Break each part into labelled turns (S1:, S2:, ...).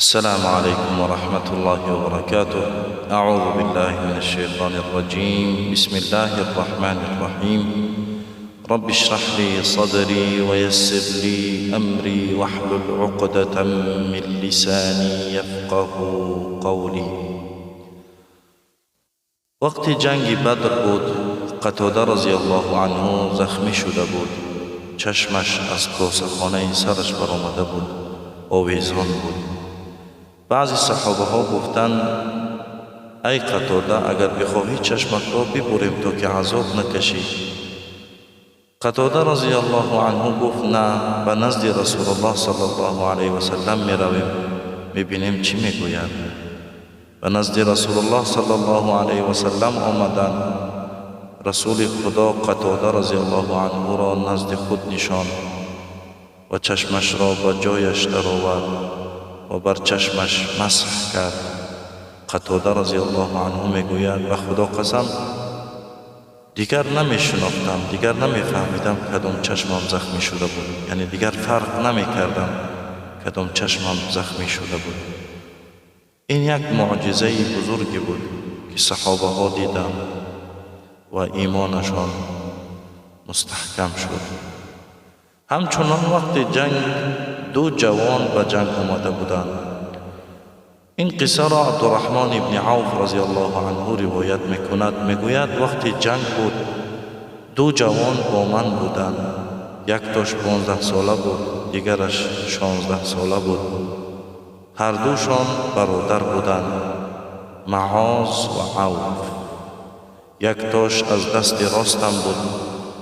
S1: السلام عليكم ورحمة الله وبركاته. أعوذ بالله من الشيطان الرجيم. بسم الله الرحمن الرحيم. رب اشرح لي صدري ويسر لي أمري واحلل عقدة من لساني يفقه قولي. وقتی جنگ بدر بود، قتاده رضی الله عنه زخمی شده بود. چشمش از کاسه سرش برآمده بود، آویزان بود. بعضی صحابه ها گفتند ای قتاده، اگر بخواهی چشمت را ببریم تا که عذاب نکشی. قتاده رضی الله عنه گفت نه، به نزد رسول الله صلی الله علیه و سلم می رویم، میبینیم چی میگوید. به نزد رسول الله صلی الله علیه و سلم آمدند. رسول خدا قتاده رضی الله عنه را نزد خود نشاند و چشمش را به جایش درآورد و بر چشمش مسح کرد. قتاده رضی الله عنه میگوید به خدا قسم دیگر نمیشناختم، دیگر نمیفهمیدم کدام چشمم زخمی شده بود، یعنی دیگر فرق نمیکردم کدام چشمم زخمی شده بود. این یک معجزه بزرگی بود که صحابه ها دیدند و ایمانشان مستحکم شد. همچنان وقت جنگ دو جوان به جنگ آمده بودند. این قصه را عبدالرحمن ابن عوف رضی الله عنه روایت میکند. میگوید وقتی جنگ بود دو جوان با من بودند. یک تاش 15 ساله بود، دیگرش 16 ساله بود. هر دوشان برادر بودند، معاذ و عوف. یک تاش از دست راستم بود،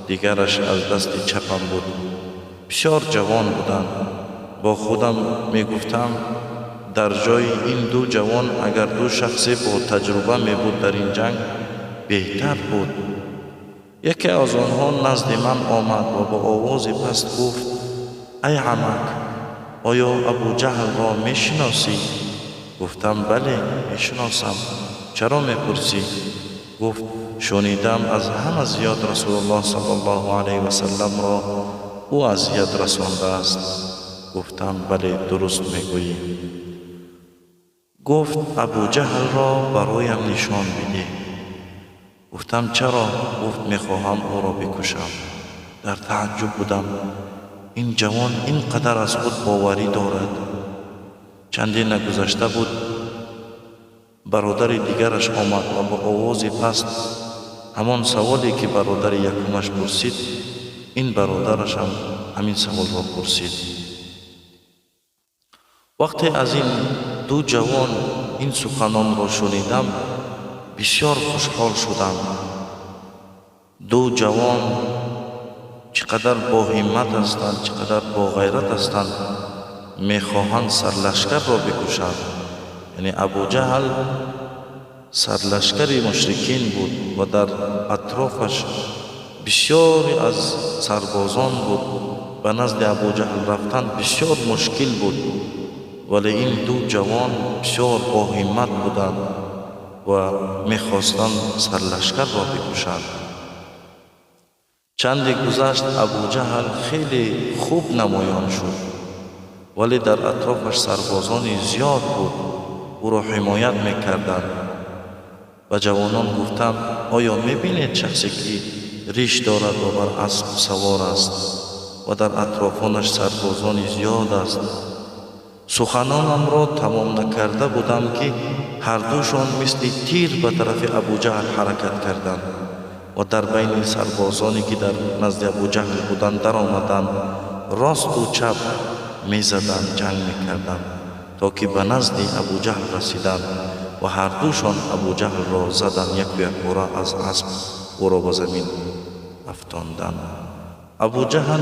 S1: دیگرش از دست چپم بود. بسیار جوان بودند. با خودم میگفتم در جای این دو جوان اگر دو شخص با تجربه می بود در این جنگ بهتر بود. یکی از آنها نزد من آمد و با آواز پست گفت ای عمک، آیا ابو جهل را میشناسی؟ گفتم بله میشناسم. چرا میپرسی؟ گفت شنیدم از همه زیاد رسول الله صلی الله علیه و سلم را او اذیت رسانده است. گفتم بله درست میگویی. گفت ابو جهل را برایم نشان بده. گفتم چرا؟ گفت میخواهم او را بکشم. در تعجب بودم، این جوان اینقدر از خود باوری دارد. چندی نگذشته بود برادر دیگرش آمد و با آواز پست همان سوالی که برادر یکمش پرسید، این برادرش هم همین سوال را پرسید. وقتی از این دو جوان این سخنان را شنیدم بسیار خوشحال شدم. دو جوان چقدر با همت هستند، چقدر با غیرت هستند، میخواهند سرلشکر را بکشند. یعنی ابو جهل سرلشکر مشرکین بود و در اطرافش بسیاری از سربازان بود. به نزد ابو جهل رفتن بسیار مشکل بود، ولی این دو جوان بسیار با همت بودند و میخواستند سرلشکر را بکشند. چندی گذشت ابو جهل خیلی خوب نمایان شد، ولی در اطرافش سربازان زیاد بود، او را حمایت میکردند. به جوانان گفتم آیا میبینید شخصی که ریش دارد و بر اسب سوار است و در اطرافانش سربازان زیاد است؟ سخنانم را تمام نکرده بودم که هر دوشان مثل تیر به طرف ابو جهل حرکت کردند و در بین سربازانی که در نزد ابو جهل بودند در آمدند، راست و چپ می زدند، جنگ می کردند تا که به نزد ابو جهل رسیدند و هر دوشان ابو جهل را زدند، یک به یک باره از اسب او را به زمین افتاندند. ابو جهل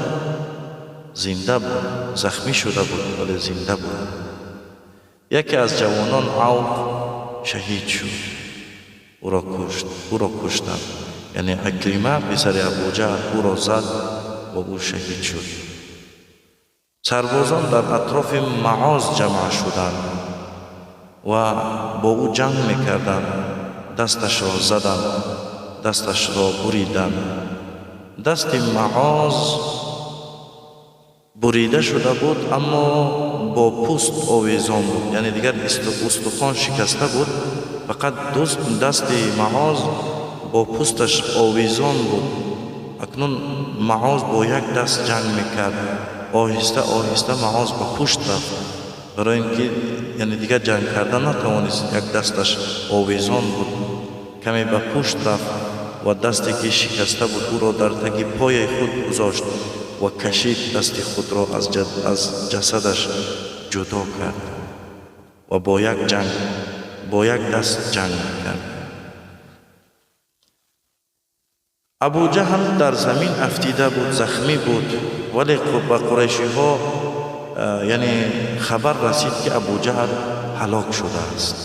S1: زنده بود، زخمی شده بود ولی زنده بود. یکی از جوانان عوف شهید شد، او را کشتند. یعنی عکرمه پسر ابو جهل او را زد و او شهید شد. سربازان در اطراف معاذ جمع شدند و با او جنگ میکردند. دستش را زدند، دستش را بریدند. دست معاذ بریده شده بود، اما бо пӯст овезон буд, яъне дигар устухон шикаста буд, фақат дасти Муоз бо пӯсташ овезон буд. Акнун Муоз бо як даст ҷанг мекард. Оҳиста оҳиста Муоз ба пушт рафт, барои ин ки яъне дигар ҷанг кардан натавонист, як дасташ овезон буд. Каме ба пушт рафт ва дасте ки шикаста буд, ӯро дар таги пояи худ гузошт ва кашид, дасти худро аз ҷасадаш ҷудо кард ва бо як даст ҷанг мекард. Абу Ҷаҳл дар замин афтида буд, захмӣ буд, вале ба қурайшиҳо яъне хабар расид, ки Абу Ҷаҳл ҳалок шудааст.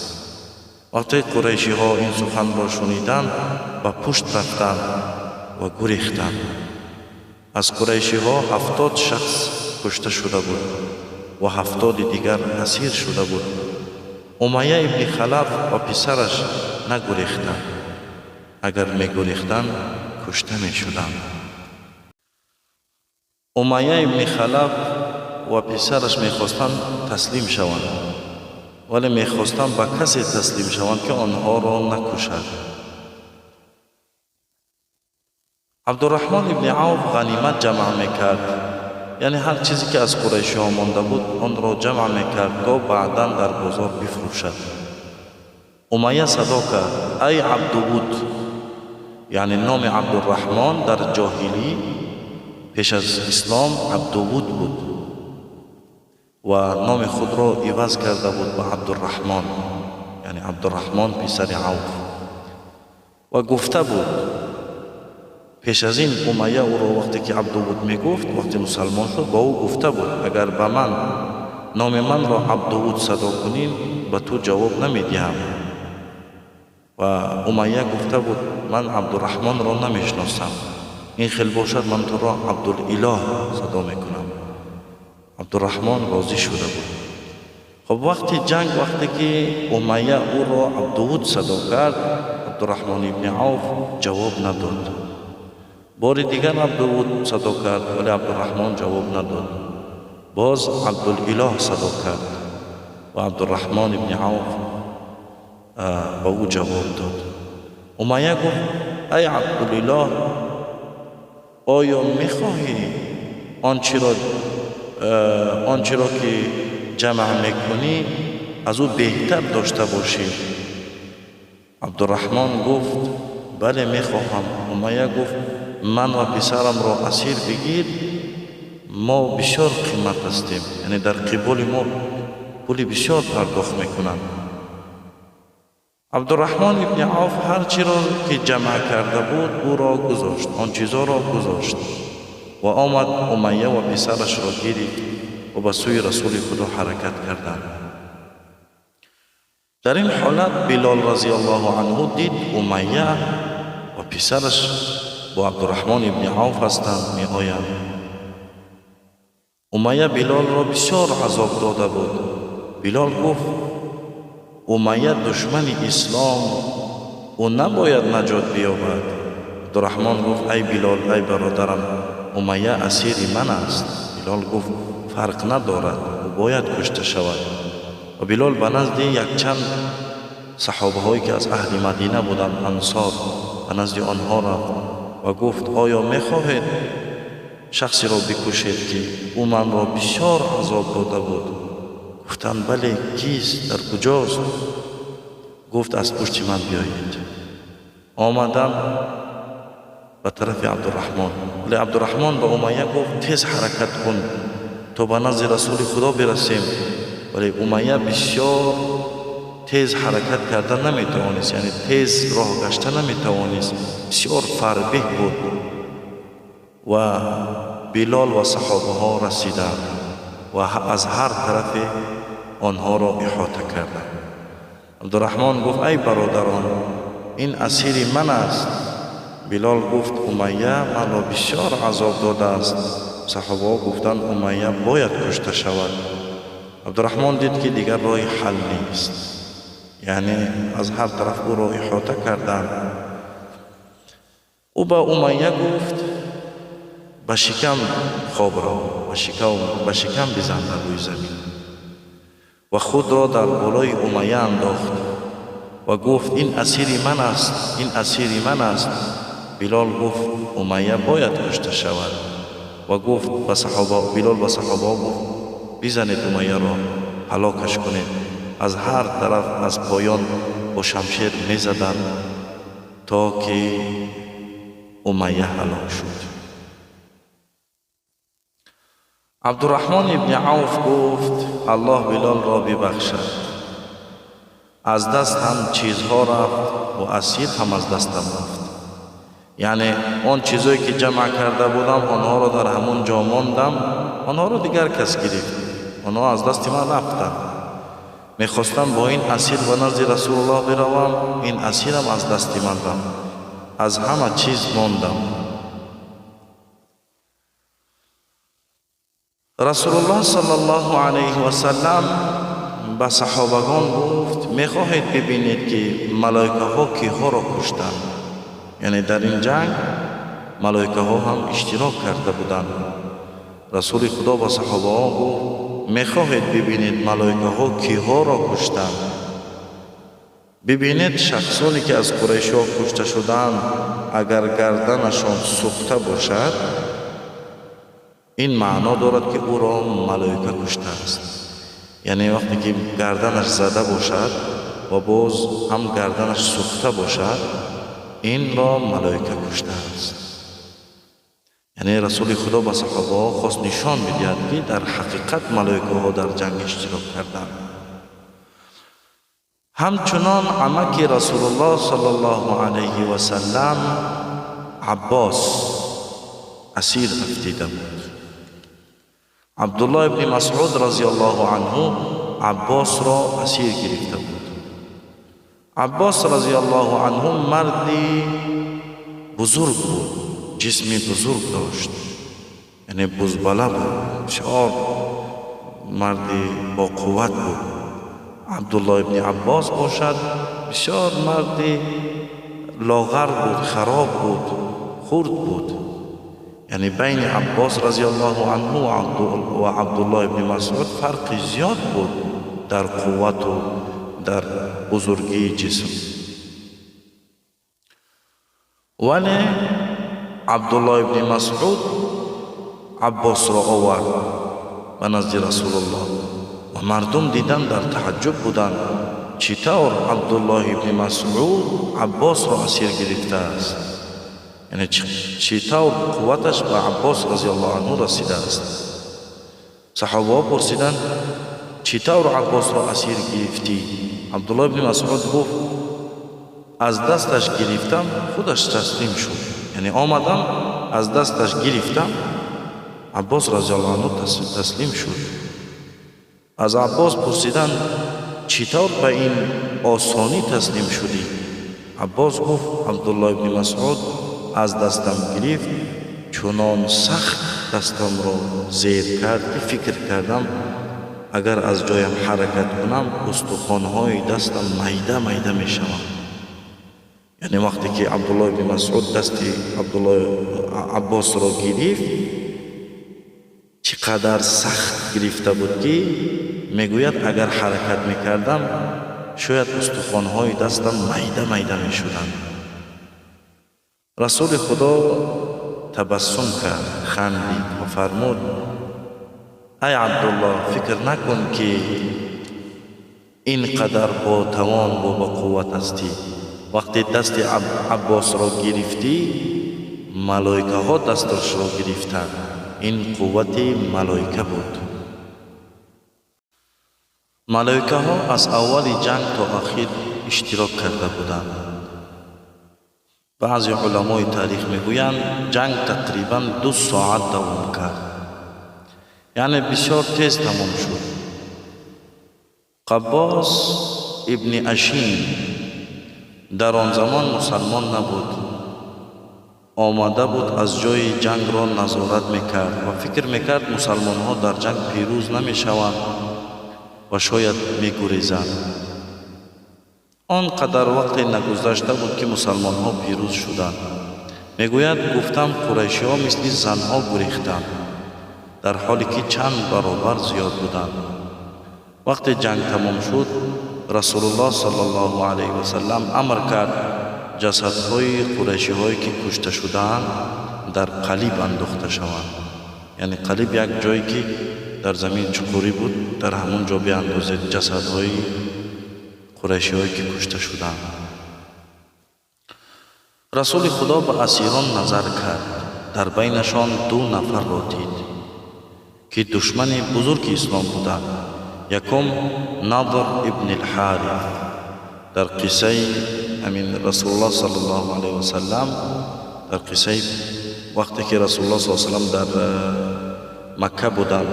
S1: Вақте қурайшиҳо ин суханро шуниданд, ба пушт рафтанд ва гурехтанд. Аз қурайшиҳо 70 шахс кушта шуда буд ва 70 дигар асир шуда буд. Умайя ибни Халаф ва писараш нагурехтанд. Агар мегурехтанд, кушта мешуданд. Умайя ибни Халаф ва писараш мехостанд таслим шаванд, вале мехостанд ба касе таслим шаванд, ки онҳоро накушад. Абдурраҳмон ибни Авф ғанимат ҷамъ мекард, яъне ҳар чизе ки аз қурайшиҳо монда буд, онро ҷамъ мекард, то баъдан дар бозор бифурӯшад. Умайя садо кард: «Ай Абдувуд!» Яъне номи Абдурраҳмон дар ҷоҳилӣ, пеш аз ислом, Абдувуд буд ва номи худро иваз карда буд ба Абдурраҳмон, яъне Абдурраҳмон писари Авф. Ва гуфта буд пеш аз ин Умайя ӯро, вақте ки Абдувуд мегуфт, вақте мусалмон шуд, ба ӯ гуфта буд: «Агар ба ман номи манро Абдувуд садо кунӣ, ба ту ҷавоб намедиҳам». Ва Умайя гуфта буд: «Ман Абдурраҳмонро намешиносам, ин хел бошад, ман туро Абдулилоҳ садо мекунам». Абдурраҳмон розӣ шуда буд. Хоб, вақти ҷанг, вақте ки Умайя ӯро Абдувуд садо кард, Абдурраҳмон ибни Авф ҷавоб надод. Бори дигар Абдувуд садо кард, вале Абдурраҳмон ҷавоб надод. Боз Абдулилоҳ садо кард ва Абдурраҳмон ибни Авф ба ӯ ҷавоб дод. Умайя гуфт: «Ай Абдулилоҳ, оё мехоҳӣ он чиро ки ҷамъ мекунӣ, аз ӯ беҳтар дошта бошӣ?» Абдурраҳмон гуфт: «Бале, мехоҳам». Умайя гуфт: «Ман ва писарамро асир бигир, мо бисёр қимат ҳастем, яъне дар қиболи мо пули бисёр пардохт мекунанд». Абдурраҳмон ибни Авф ҳар чиро ки ҷамъ карда буд, ӯро гузошт, он чизоро гузошт ва омад, Умайя ва писарашро гирифт ва ба сӯи Расули Худо ҳаракат карданд. Дар ин ҳолат Билол разиаллоҳу анҳу дид, Умайя ва писараш бо Абдурраҳмон ибни Авф ҳастанд, меоянд. Умайя Билолро бисёр азоб дода буд. Билол гуфт: «Умайя душмани ислом, ӯ набояд наҷот биёбад». Абдурраҳмон гуфт: «Ай Билол, ай бародарам, Умайя асири ман аст». Билол гуфт: «Фарқ надорад, ӯ бояд кушта шавад». Ва Билол ба назди якчанд саҳобаҳое, ки аз аҳли Мадина буданд, ансор, ба назди онҳо рафт ва гуфт: «Оё мехоҳед шахсеро бикушед, ки ӯ манро бисёр азоб дода буд?» Гуфтанд: «Бале, кист, дар куҷост?» Гуфт: «Аз пушти ман биёед». Омаданд ба тарафи Абдурраҳмон, вале Абдурраҳмон ба Умайя гуфт: «Тез ҳаракат кун, то ба назди Расули Худо бирасем». Вале Умайя бисёр тез ҳаракат карда наметавонист, яъне тез роҳ гашта наметавонист, бисёр фарбеҳ буд. Ва Билол ва саҳобаҳо расиданд ва аз ҳар тарафе онҳоро иҳота карданд. Абдурраҳмон гуфт: «Ай бародарон, ин асири ман аст». Билол гуфт: «Умайя манро бисёр азоб додааст». Саҳобаҳо гуфтанд: «Умайя бояд кушта шавад». Абдурраҳмон дид, ки дигар роҳи ҳал нест, яъне аз ҳар тараф ӯро иҳота карданд. Ӯ ба Умайя гуфт: «Ба шикам хобро, ба шикам бизан дар рӯи замин». ва худро дар болои Умайя андохт ва гуфт: ин асири ман аст, ин асири ман аст. Билол гуфт: Умайя бояд кушта шавад. Ва гуфт ба саҳоба, Билол ба саҳобаҳо гуфт: бизанед Умайяро, ҳалокаш кунед. Аз ҳар тараф аз поён бо шамшер мезаданд то ки Умайя ҳалок шуд. Абдурраҳмон ибни Авф гуфт: Аллоҳ Билолро бибахшад, аз даст ҳам чизҳо рафт ва асир ҳам аз дастам рафт. Яъне он чизҳое ки ҷамъ карда будам, онҳоро дар ҳамон ҷо мондам, онҳоро дигар кас гирифт, онҳо аз дасти ман рафтанд. Мехостам бо ин асир ба назди Расулуллоҳ биравам, ин асирам аз дасти ман рафт, аз ҳама чиз мондам. Расулуллоҳ саллаллоҳу алайҳи васаллам ба саҳобагон гуфт: мехоҳед бибинед ки малоикаҳо киҳоро куштанд? Яъне дар ин ҷанг малоикаҳо ҳам иштирок карда буданд. Расули Худо ба саҳобаҳо гуфт: мехоҳед бибинед малоикаҳо киҳоро куштанд? Бибинед шахсоне ки аз қурайшиҳо кушта шудаанд, агар гарданашон сӯхта бошад, ин маъно дорад ки ӯро малоика куштааст. Яъне вақте ки гарданаш зада бошад ва боз ҳам гарданаш сӯхта бошад, инро малоика куштааст. Яъне Расули Худо ба саҳобаҳо хост нишон бидиҳад ки дар ҳақиқат малоикаҳо дар ҷанг иштирок карданд. Ҳамчунон амаки Расулуллоҳ саллаллоҳу алайҳи васаллам Аббос асир афтида буд. Абдуллоҳ ибни Масъуд разияллоҳу анҳу Аббосро асир гирифта буд. Аббос разияллоҳу анҳу марди бузург буд, ҷисми бузург дошт, яъне бузбала буд, бисёр марди боқувват буд. Абдуллоҳ ибни Аббос бошад, бисёр марди лоғар буд, хароб буд, хурд буд. Яъне байни Аббос разияллоҳу анҳу ва Абдуллоҳ ибни Масъуд фарқи зиёд буд дар қуввату дар бузургии ҷисм. Вале Абдуллоҳ ибни Масъуд Аббосро овард ба назди Расулуллоҳ ва мардум дидан дар таъаҷҷуб буданд, чӣ тавр Абдуллоҳ ибни Масъуд Аббосро асир гирифтааст, яъне чӣ тавр қувваташ ба Аббос разияллоҳу анҳу расидааст. Саҳобаҳо пурсиданд: чӣ тавр Аббосро асир гирифтӣ? Абдуллоҳ ибни Масъуд гуфт: аз дасташ гирифтам, худаш таслим шуд. Яъне омадам, аз дасташ гирифтам, Аббос разияллоҳу анҳу таслим шуд. Аз Аббос пурсиданд: чӣ тавр ба ин осонӣ таслим шудӣ? Аббос гуфт: Абдуллоҳ ибни Масъуд аз дастам гирифт, чунон сахт дастамро зер кард ки фикр кардам агар аз ҷоям ҳаракат кунам, устухонҳои дастам майда майда мешаванд. Яъне вақте ки Абдуллоҳ ибни Масъуд дасти Абдуллоҳ Аббосро гирифт, чӣ қадар сахт гирифта буд ки мегӯяд агар ҳаракат мекардам, шояд устухонҳои дастам майда майда мешуданд. Расули Худо табассум кард, хандид ва фармуд: ай Абдуллоҳ, фикр накун ки ин қадар ботавон ва ба қувват ҳастӣ. Вақте дасти Аббосро гирифтӣ, малоикаҳо дасташро гирифтанд. Ин қуввати малоика буд. Малоикаҳо аз аввали ҷанг то ахир иштирок карда буданд. Баъзе уламои таърих мегӯянд, ҷанг тақрибан 2 соат давом кард, яъне бисёр тез тамом шуд. Қаббос ибни Ашин дар он замон мусалмон набуд, омада буд аз ҷои ҷангро назорат мекард ва фикр мекард мусалмонҳо дар ҷанг пирӯз намешаванд ва шояд мегурезанд. Он қадар вақте нагузашта буд ки мусалмонҳо пирӯз шуданд. Мегӯяд, гуфтам қурайшиҳо мисли занҳо гурехтанд, дар ҳоле ки чанд баробар зиёд буданд. Вақте ҷанг тамом шуд, Расулуллоҳ саллаллоҳу алайҳи васаллам амр кард ҷасадҳои қурайшиҳое ки кушта шудаанд дар қалиб андохта шаванд. Яъне қалиб як ҷое ки дар замин чуқурӣ буд, дар ҳамон ҷо биандозед ҷасадҳои қурайшиҳое ки кушта шудаанд. Расули Худо ба асирон назар кард. Дар байнашон ду нафарро дид ки душмани бузурги ислом буданд. Якум Надр ибни Алҳариф. Дар қиссаи ҳамин Расулуллоҳ саллаллоҳу алайҳи васаллам, дар қиссаи вақте ки Расулуллоҳ саллаллоҳу алайҳи васаллам дар Макка буданд,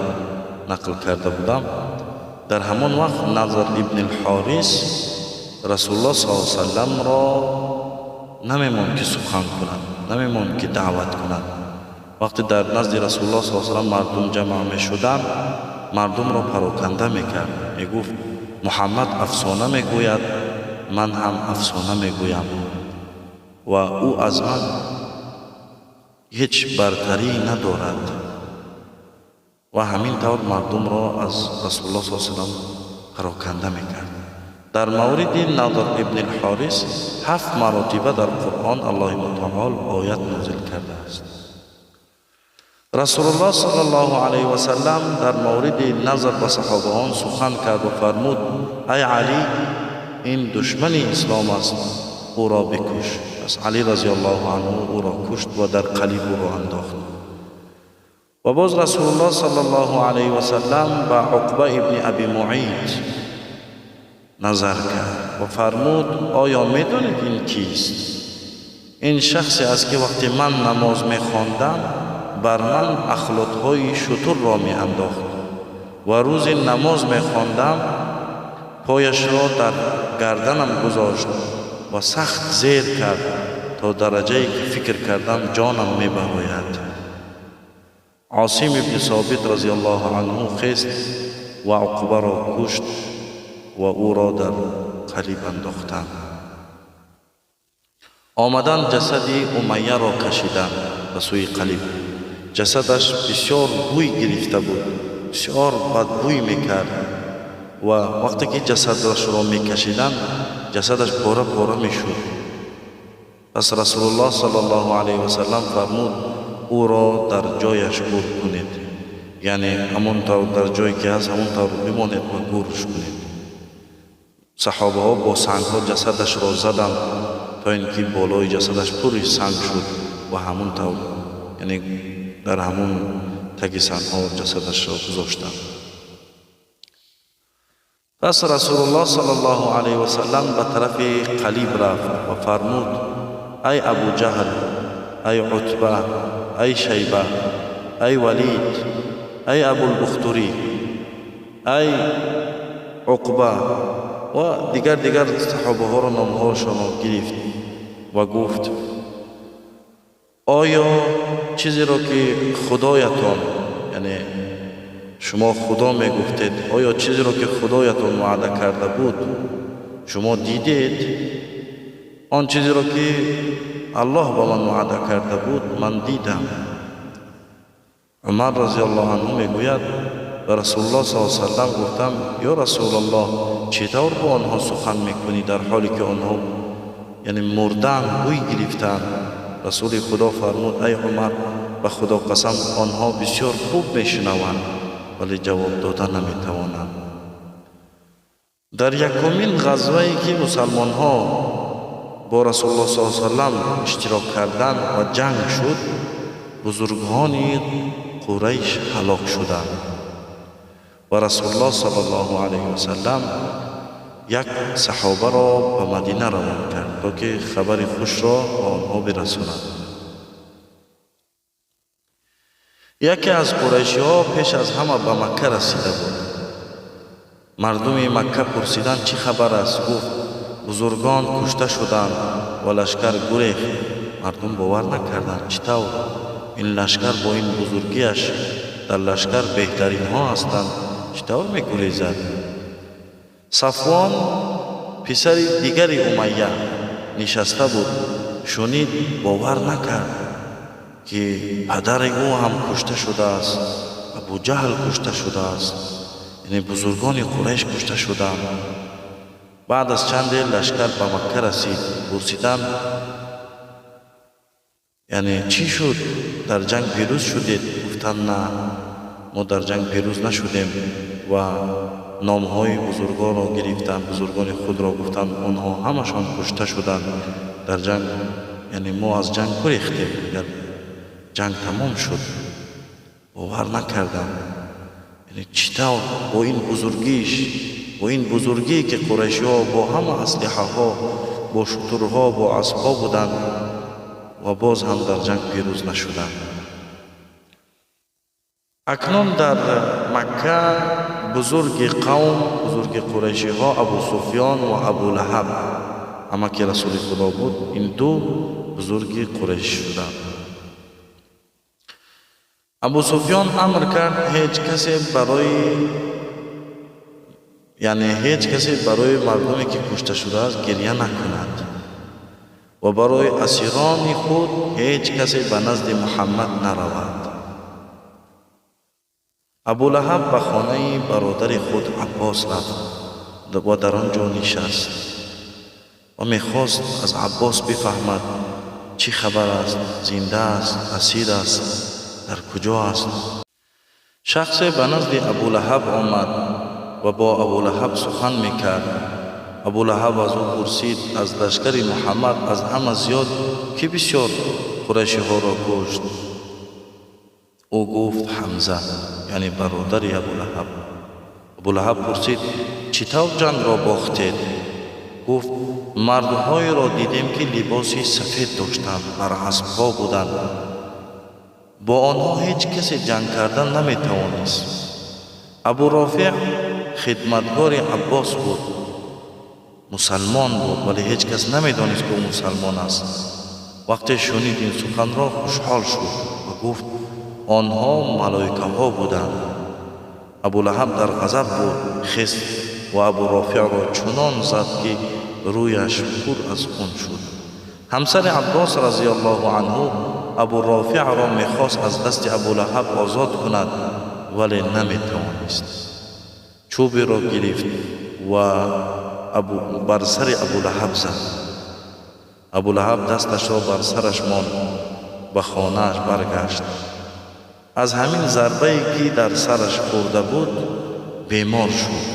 S1: нақл карда будам. Дар ҳамон вақт Назр ибни Алҳорис Расулуллоҳ саллаллоҳу алайҳи васалламро намемонд ки сухан кунад, намемонд ки даъват кунад. Вақте дар назди Расулуллоҳ саллаллоҳу алайҳи васаллам мардум ҷамъ мешуданд, мардумро пароканда мекард. Мегуфт: Муҳаммад афсона мегӯяд, ман ҳам афсона мегӯям ва ӯ аз ман ҳеҷ бартарӣ надорад. Ва ҳамин тавр мардумро аз Расулуллоҳ саллаллоҳу алайҳи васаллам пароканда мекард. Дар мавриди Надр ибни Алҳорис 7 маротиба дар Қуръон Аллоҳи мутаол оят нозил кардааст. Расулуллоҳ саллаллоҳу алайҳи васаллам дар мавриди Назр ба саҳобаҳон сухан кард ва фармуд: ай Алӣ, ин душмани ислом аст, ӯро бикуш. Пас Алӣ разияллоҳу анҳу ӯро кушт ва дар қалиб ӯро андохт. Ва боз Расулуллоҳ саллаллоҳу алайҳи васаллам ба Уқба ибни Аби Муид назар кард ва фармуд: оё медонед ин кист? Ин шахсе аст ки вақте ман намоз мехондам бар ман ахлотҳои шутурро меандохт ва рӯзи намоз мехондам пояшро дар гарданам гузошт ва сахт зер кард то дараҷае ки фикр кардам ҷонам мебарояд. Осим ибни Собит разияллоҳу анҳу хест ва Уқбаро кушт ва ӯро дар қалиб андохтанд. Омадан ҷасади Умайяро кашиданд ба сӯи қалиб. Ҷасадаш бисёр бӯй гирифта буд, бисёр бадбӯй мекард ва вақте ки ҷасадашро мекашиданд, ҷасадаш пора пора мешуд. Пас Расулуллоҳ саллаллоҳу алайҳи васаллам фармуд: ӯро дар ҷояш гур кунед, яъне ҳамон тавр дар ҷое ки ҳаст ҳамон тавр бимонед ва гурш кунед. Саҳобаҳо бо сангҳо ҷасадашро заданд то ин ки болои ҷасадаш пури санг шуд ва ҳамон тавр, яъне дар ҳамон таги сангҳо ҷасадашро гузоштанд. Пас Расулуллоҳ саллаллоҳу алайҳи васаллам ба тарафи қалиб рафт ва фармуд: ай Абу Ҷаҳл, ай Утба, ай Шайба, ай Валид, ай Абулбухтурӣ, ай Уқба ва дигар саҳобаҳоро номҳояшонро гирифт ва гуфт: оё чизеро ки Худоятон, яъне шумо Худо мегуфтед, оё чизеро ки Худоятон ваъда карда буд шумо дидед? Он чизеро ки Аллоҳ ба ман ваъда карда буд ман дидам. Умар разияллоҳу анҳу мегӯяд: ба Расулуллоҳ саллаллоҳу алайҳи васаллам гуфтам: ё Расулаллоҳ, чӣ тавр бо онҳо сухан мекунӣ дар ҳоле ки онҳо яъне мурдаанд, бӯй гирифтаанд? Расули Худо фармуд: ай Умар, ба Худо қасам, онҳо бисёр хуб мешунаванд, вале ҷавоб дода наметавонанд. Дар якумин ғазвае ки мусалмонҳо бо Расулуллоҳ саллаллоҳу алайҳи васаллам иштирок карданд ва ҷанг шуд, бузургони Қурайш ҳалок шуданд ва Расулуллоҳ саллаллоҳу алайҳи васаллам як саҳобаро ба Мадина равон кард то ки хабари хушро ба онҳо бирасонад. Яке аз қурайшиҳо пеш аз ҳама ба Макка расида буд. Мардуми Макка пурсиданд: чӣ хабар аст? Гуфт: бузургон кушта шуданд ва лашкар гурехт. Мардум бовар накарданд: чӣ тавр ин лашкар бо ин бузургиаш, дар лашкар беҳтаринҳо ҳастанд, чӣ тавр мегурезад? Сафвон писари дигари Умайя нишаста буд. Шунид, бовар накард ки падари ӯ ҳам кушта шудааст, Абуҷаҳл кушта шудааст. Яъне бузургони Қурайш кушта шуданд. Баъд аз чанде лашкар ба Макка расид. Пурсиданд, яъне чӣ шуд? Дар ҷанг пирӯз шудед? Гуфтанд, на, мо дар ҷанг пирӯз нашудем. Ва номҳои бузургонро гирифтанд, бузургони худро гуфтанд, онҳо ҳамашон кушта шуданд дар ҷанг. Яъне мо аз ҷанг гурехтем, дигар ҷанг тамом шуд. Бовар накардам. Яъне чӣ тавр бо ин бузургиш, бо ин бузургие ки қурайшиҳо бо ҳама аслиҳаҳо, бо шутурҳо, бо аспҳо буданд ва боз ҳам дар ҷанг пирӯз нашуданд. Акнун дар Макка бузурги қавм, бузурги қурайшиҳо Абу Суфён ва Абу Лаҳаб, ҳама ки расули Худо буд, ин ду бузурги қурайш шуданд. Абу Суфён амр кард, ҳеҷ касе барои, яъне ҳеҷ касе барои мардуме ки кушта шудааст гиря накунад ва барои асирони худ ҳеҷ касе ба назди Муҳаммад наравад. Абу Лаҳаб ба хонаи бародари худ Аббос рафт ва дар он ҷо нишаст ва мехост аз Аббос бифаҳмад чӣ хабар аст, зинда аст, асир аст, дар куҷо аст. Шахсе ба назди Абу Лаҳаб омад ва бо Абу Лаҳаб сухан мекард. Абу Лаҳаб аз ӯ пурсид, аз лашкари Муҳаммад аз ҳама зиёд кӣ бисёр қурайшиҳоро кушт? Ӯ гуфт, Ҳамза, яъне бародари Абу Лаҳаб. Абу Лаҳаб пурсид, чӣ тавр ҷангро бохтед? Гуфт, мардҳоеро дидем ки либоси сафед доштанд, бар аспҳо буданд. Бо онҳо ҳеҷ касе ҷанг кардан наметавонист. Абу Рофеъ хидматгори Аббос буд, мусалмон буд, вале ҳеҷ кас намедонист ки ӯ мусалмон аст. Вақте шунид ин суханро хушҳол шуд ва гуфт, онҳо малоикаҳо буданд. Абу Лаҳаб дар ғазаб буд, хест ва Абу Рофеъро чунон зад ки рӯяш пур аз хун шуд. Ҳамсари Аббос разияллоҳу анҳу Абу Рофеъро мехост аз дасти Абу Лаҳаб озод кунад, вале наметавонист. Чӯберо гирифт ва бар сари Абу Лаҳаб зад. Абу Лаҳаб дасташро бар сараш монд, ба хонааш баргашт. Аз ҳамин зарбае ки дар сараш хӯрда буд бемор шуд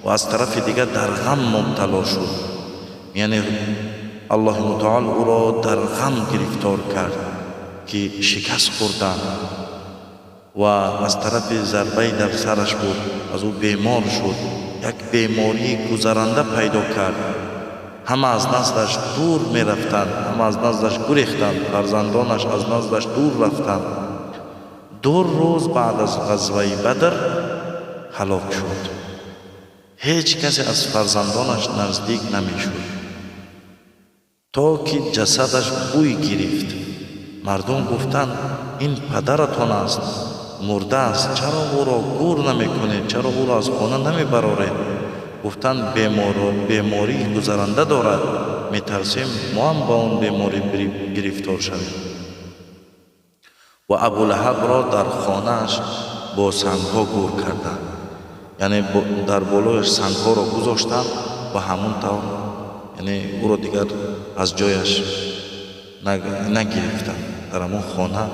S1: ва аз тарафи дигар дар ғам мубтало шуд. Яъне Аллоҳи мутаол ӯро дар ғам гирифтор кард ки шикаст хӯрданд ва аз тарафи зарбаи дар сараш буд аз ӯ бемор шуд. Як бемории гузаранда пайдо кард. Ҳама аз наздаш дур мерафтанд, ҳама аз наздаш гурехтанд, фарзандонаш аз наздаш дур рафтанд. 2 рӯз баъд аз ғазваи Бадр ҳалок шуд. Ҳеҷ касе аз фарзандонаш наздик намешуд, то ки ҷасадаш бӯй гирифт. Мардум гуфтанд, ин падаратон аст, мурда аст, чаро ӯро гур намекунед, чаро ӯро аз хона намебароред? Гуфтанд, бемории гузаранда дорад, метарсем мо ҳам ба он беморӣ гирифтор шавем. Ва Абу Лаҳабро дар хонааш бо сангҳо гур карданд. Яъне дар болояш сангҳоро гузоштанд ва ҳамон тавр, яъне ӯро дигар аз ҷояш нагирифтанд. Дар ҳамон хона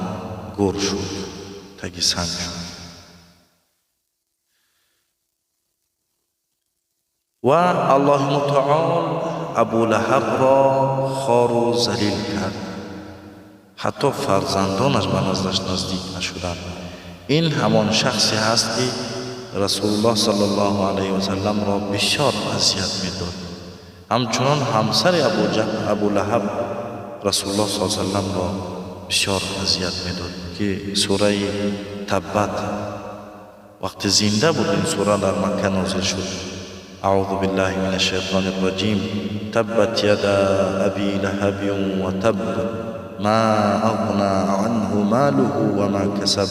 S1: гур шуд, таги санг шуд. Ва Аллоҳи мутаол Абу Лаҳабро хору залил кард. Ҳатто фарзандонаш ба наздаш наздик нашуданд. Ин ҳамон шахсе ҳаст ки Расулуллоҳ саллаллоҳу алайҳи васалламро бисёр азият медод. Ҳамчунон ҳамсари Абу Лаҳаб Расулуллоҳ саллаллоҳу алайҳи васалламро бисёр азият медод, ки сураи Таббат вақте зинда буд, ин сура дар Макка нозил шуд. Аъузу биллаҳи минаш шайтонир раҷим. Таббат яда аби лаҳабин ва табб ма ағна анҳу малуҳу ва ма касаб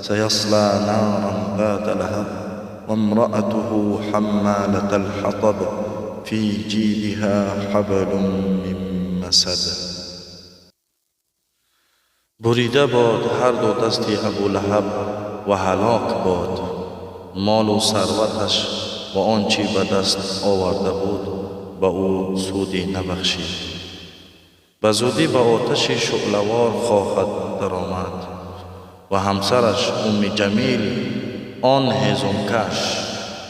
S1: саясла наран зата лаҳаб ва имраатуҳу ҳаммалатал ҳатаб фи ҷидиҳа ҳаблун мин масад. Бурида бод ҳар ду дасти Абу Лаҳаб ва ҳалок бод. Молу сарваташ ва он чӣ ба даст оварда буд, ба ӯ суде набахшид. Ба зудӣ ба оташи шӯълавор хоҳад даромад. Ва ҳамсараш Умми Ҷамил, он ҳезумкаш,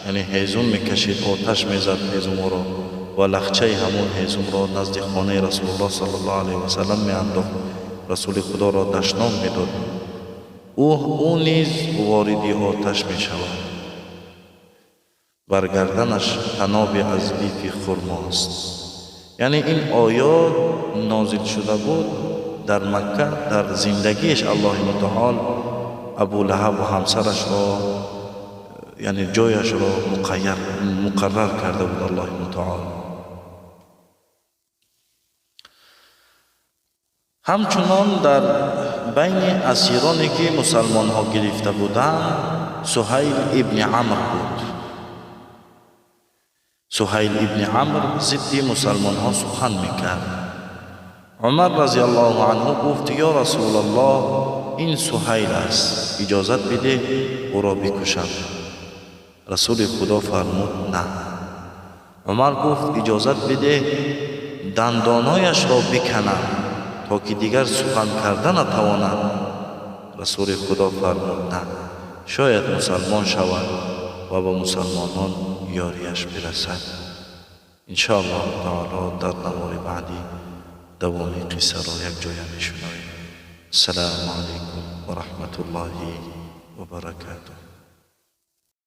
S1: яъне ҳезум мекашид, оташ мезад ҳезуморо ва лахчаи ҳамон ҳезумро назди хонаи Расулуллоҳ саллаллоҳу алайҳи васаллам меандохт, Расули Худоро дашном медод. Ӯ низ вориди оташ мешавад. Бар гарданаш таноби аз лифи хурмост. Яъне ин оёт нозил шуда буд дар Макка, дар зиндагиаш Аллоҳи мутаол Абу Лаҳаб ва ҳамсарашро, яъне ҷояшро муқаррар карда буд Аллоҳи мутаол. Ҳамчунон дар байни асироне ки мусалмонҳо гирифта буданд, Суҳайл ибни Амр буд. Суҳайл ибни Амр зидди мусалмонҳо сухан мекард. Умар разияллоҳу анҳу гуфт: ё Расулаллоҳ, ин Суҳайл аст, иҷозат бидеҳ ӯро бикушам. Расули Худо фармуд: на. Умар гуфт: иҷозат бидеҳ дандонҳояшро биканам, то ки дигар сухан карда натавонад. Расули Худо фармуд: на, шояд мусалмон шавад ва ба мусалмонон ёрияш бирасад. Иншоаллоҳу таоло дар навори баъдӣ давоми қиссаро якҷоя мешунавем. Ассалому алайкум ва раҳматуллоҳи ва баракатуҳ.